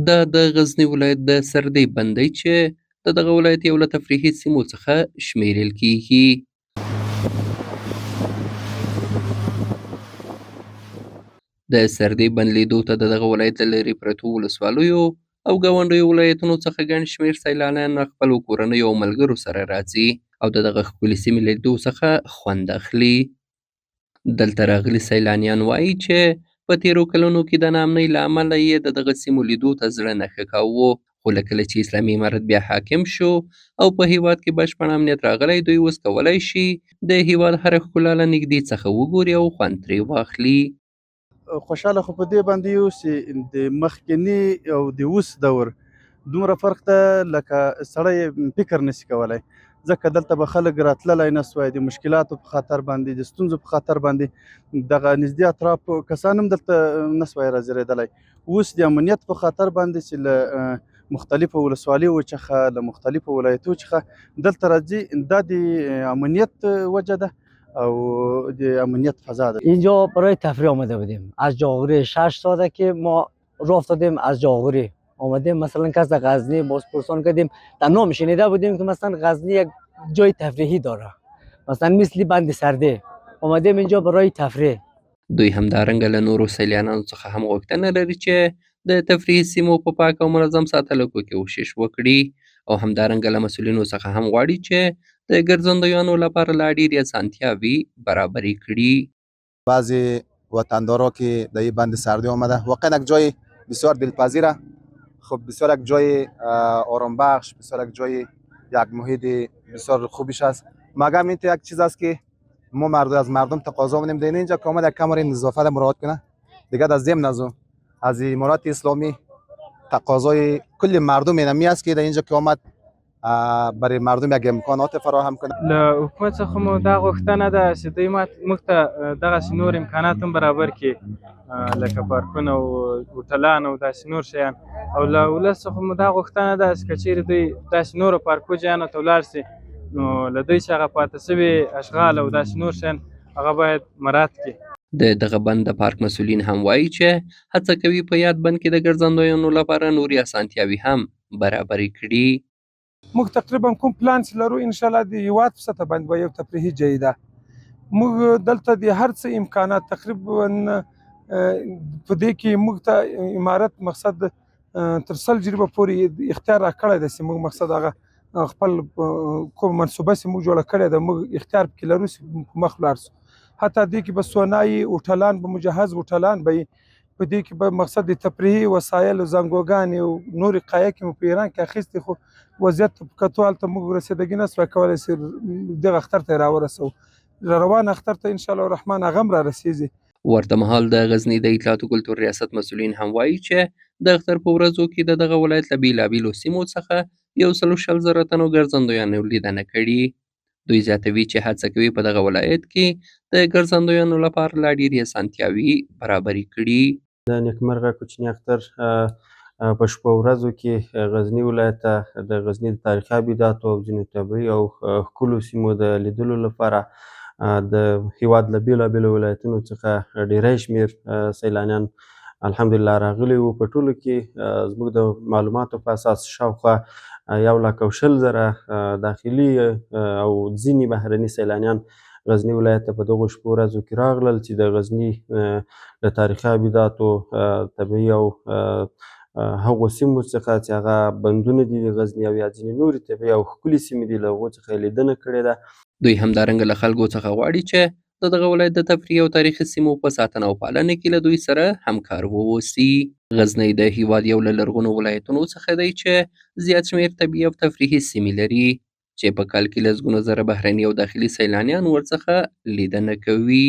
دا د غزني ولایت د سردې بند دی چې د دغه ولایت یو له تفریحي سیمو څخه شمیرل کیږي. د سردې بند لیدو ته د دغه ولایت له لرې پرتو ولسوالیو او ګاونډیو ولایتونو څخه ګڼ شمېر سیلانیان له خپلو کورنیو او ملګرو سره راځي او د دغه ښکلې سیمې لیدو څخه خوند اخلي. دلته راغلي سیلانیان وایي چې په تېرو کلونو کې د ناامنۍ له امله یې د دغه سیمو لیدو ته زړه نه ښه کاوه، خو له کله چې اسلامي امارت بیا حاکم شو او په هیواد کې بشپړ امنیت راغلی، دوی اوس کولای شي د هیواد هره ښکلا له نږدې څخه وګوري او خوند ترې واخلي. خوشحاله خو په دې باندې یو چې د مخکني او د اوس دور دومره فرق ده لکه سړی فکر نشي کولای، ځکه دلته به خلک راتللی نه سوای، د مشکلاتو په خاطر باندې، د ستونزو په خاطر باندې دغه نږدې اطراف کسان هم دلته نه سوای راځېدلی. اوس د امنیت په خاطر باندې چې له مختلفو ولسوالیو څخه، له مختلفو ولایتو څخه دلته راځي، دا د امنیت وجه ده او د امنیت فضا ده. اینجا برای تفریح آمده بودیم از جاغوری، 6 ساعته که ما راه افتادیم از جاغوری آمدیم. مثلا کس در غزنی باز پرسان کردیم، در نام شنیده بودیم که مثلا غزنی یک جای تفریحی داره، مثلا مثل بند سرده، آمدیم اینجا برای تفریح. دوی همدارنګه له نورو سیلانیانو څخه هم غوښتنه لري چې د تفریحي سیمو په پاک او منظم ساتلو کې کوشش وکړي او همدارنګه له مسؤلینو څخه هم غواړي چې د ګرځندویانو لپاره لا ډېرې اسانتیاوې برابرې کړي. بعضی وطندارا که در این بند سردی آمده، واقعا یک جای بسیار دلپذیره، خب بسیار یک جای آرام بخش، بسیار یک جای یک محیط بسیار خوبیش است. مگم این یک چیز است که ما مردم از مردم تقاضا می‌کنیم در اینجا که آمد یک کمر نظافت مراعات کنه دیگه. از ضمن از امارات اسلامی تقاضای کل مردم اینمی است که در اینجا که آمد برای مردم یک امکانات فراهم کنه. له حکومت څخه مو دا غوښتنه ده چې دوی موږ ته دغسې نور امکانات هم برابر کړي، لکه پارکونه او هوټلان او داسې نور شیان. او له ولس څخه مو دا غوښتنه ده چې که چیرې دوی داسې نورو پارکو ځایانو ته ولاړ شي، نو له دوی څخه هغه پاتې شوي اشغال او داسې نور شیان هغه باید مراعات کړي. د دغه بند د پارک مسؤلین هم وایي چې هڅه کوي په یاد بند کې د ګرځندویانو لپاره نورې اسانتیاوې هم برابرې کړي. موږ تقریبا کوم پلان چې لرو، انشاءالله د هیواد په سطح باندې به یو تفریحي ځای ده. موږ دلته د هر څه امکانات تقریبا په دې کې موږ ته امارت مقصد تر 100 جریبه پورې اختیار راکړی دی چې موږ مقصد هغه خپل کوم منصوبه چې موږ جوړه کړې ده، موږ اختیار پکې لرو چې په مخ ولاړ شو. حتی دې کې به سونایي هوټلان به مجهز هوټلان به په دې کې به مقصد د تفریحي وسایل، زنګوګانې او نورې قایقې مو په ایران کې اخیستې، خو وضعیت ته په کتو هلته موږ رسیدګي نه سوای کولی چې دغه اختر ته یې راورسوو. روان اختر ته انشاءالله الرحمن هغه هم رارسېږي. ورته مهال د غزني د اطلاعاتو کلتور ریاست مسؤلین هم وایي چې د اختر په ورځو کې د دغه ولایت له بېلابېلو سیمو څخه 120,000 تنو ګرځندویانو لیدنه کړې. دوی زیاتوي چې هڅه کوي په دغه ولایت کې د ګرځندویانو لپاره لا ډېرې اسانتیاوې برابرې کړي. د نیکمرغه کوچني اختر په شپو ورځو کې غزني ولایت ته د غزني د تاریخي ابداتو او ځینو طبیعي او ښکلو سیمو د لیدلو لپاره د هیواد له بېلابېلو ولایتونو څخه ډېری شمېر سیلانیان الحمدلله راغلي وو. په ټولو کې زموږ د معلوماتو په اساس شاوخوا 120,000 داخلي او ځینې بهرني سیلانیان غزني ولایت ته په دغو شپو ورځو کې راغلل چې د غزني له تاریخي ابداتو، طبیعي او هغو سیمو څخه چې هغه بندونه دي د غزني او یا ځینې نورې طبیعي او ښکلې سیمې دي، له هغو څخه یې لیدنه کړې ده. دوی همدارنګه له خلکو څخه غواړي چې د دغه ولایت د تفریحي او تاریخي سیمو په ساتنه او پالنه کې له دوی سره همکار واوسي. غزنی د هیواد یو له لرغونو ولایتونو څخه دی چې زیات شمېر طبیعي او تفریحي سیمې لري چې په کال کې لسګونه زره بهرني او داخلي سیلانیان ورڅخه لیدنه کوي.